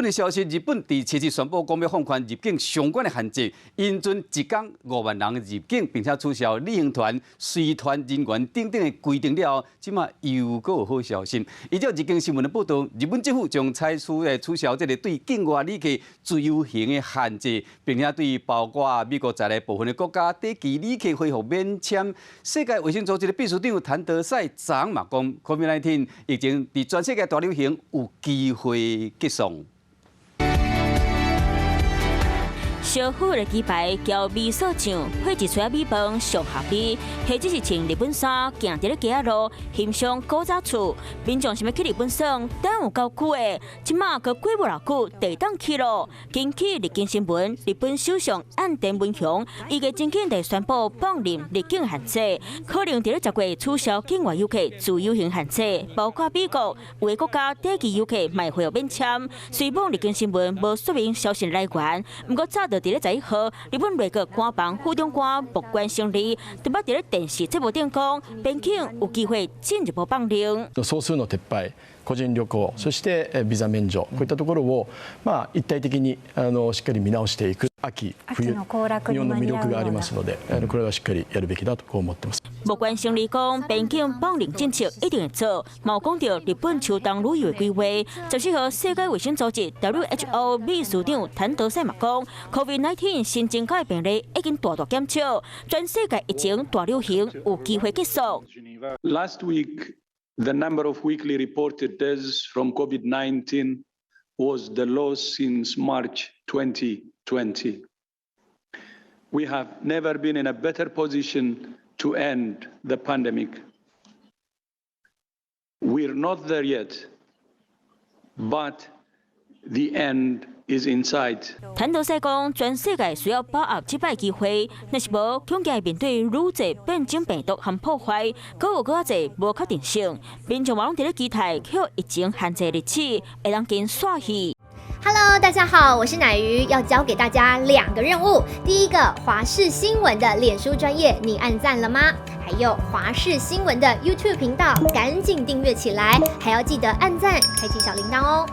本的消息，日本佇七日宣布講欲放寬入境相關的限制，允准一工5萬人入境，並且取消旅行團、隨團人員等等的規定了後，這馬又閣有好消息。依照日經新聞的報道，日本政府將採取的取消這个對境外旅客自由行的限制，並且對包括美國在內部分的國家短期旅客恢復免簽。世界衛生組織的秘書長譚德塞昨昏嘛講，COVID-19 疫情佇全世界大流行有機會結束。燒好的雞排加味噌醬，配一撮米飯上合味，或者是穿日本衫行佇咧街仔路，欣賞古早厝。民眾想欲去日本耍，等有夠久的，這馬閣過無偌久，就會當去囉。根據日經新聞，日本首相岸田文雄預計真緊會宣布放任入境限制，可能佇咧10月取消境外遊客自由行限制，包括美國有的國家短期遊客嘛會恢復免簽。雖罔日經新聞無說明消息來源，毋過早就佇咧11號，日本內閣官房副長官木原誠二特別佇咧電視節目頂講，邊境有機會進一步放寬。総数の撤廃、個人旅行、そしてビザ免除、こういったところをまあ一体的にしっかり見直していく。秋冬、日本の魅力がありますので、これはしっかりやるべきだとこう思ってます。木原誠二講，邊境放寬政策一定會做，嘛有講著日本秋冬旅遊的規劃。14號，世界衛生組織 WHO 秘書長譚德塞嘛講，COVID-19 新增加的病例已經大大減少，全世界疫情大流行有機會結束。 Last week, the number of weekly reported deaths from COVID-19 was the lowest since March 2020. We have never been in a better position to end the pandemic. We're not there yet, but the end is in sight. 譚德塞講，全世界需要把握這擺機會，若是無，恐驚會面對愈濟變種病毒和破壞，閣有閣較濟無確定性。民眾嘛攏佇咧期待，予疫情限制日子會當緊煞去。 Hello，大家好，我是奶魚，要交給大家兩個任務。第一個，華視新聞的臉書專頁，你按讚了嗎？還有華視新聞的 YouTube 頻道，趕緊訂閱起來，還要記得按讚，開啟小鈴鐺哦。